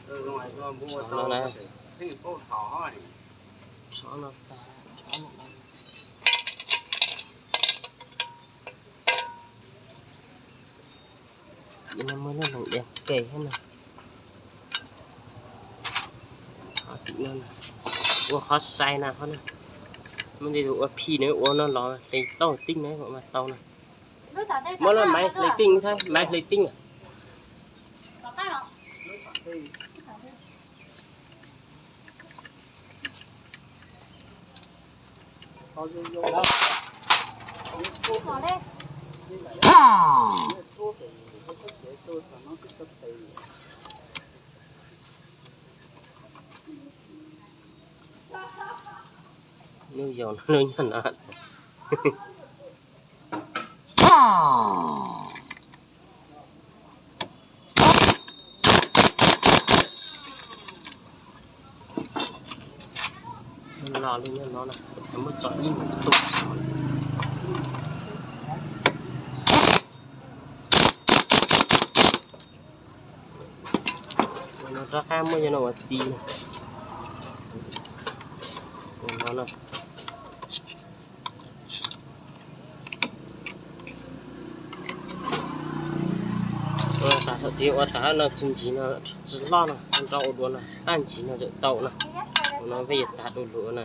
Xov no na. Xov no tag. Tim no muaj lub loos dias ke thiab na. Tim no ua qhov sai na, qhov no muaj ntej tus ua phij na, ua no los hle tauj tib na mas tau na. Muab lub maiv hle tij saib, maiv hle tij. Lub yau no lub nyob no. Los li no no, muab tso ib mus txug. No rov qab muab yog no ua ti no. Ua tas thaum twg ua tas no tsis ntsig no, tsis loj no, nrau ua dua no, taj ntsig no tawm tau no. Ua no peb yuav tas du lug na.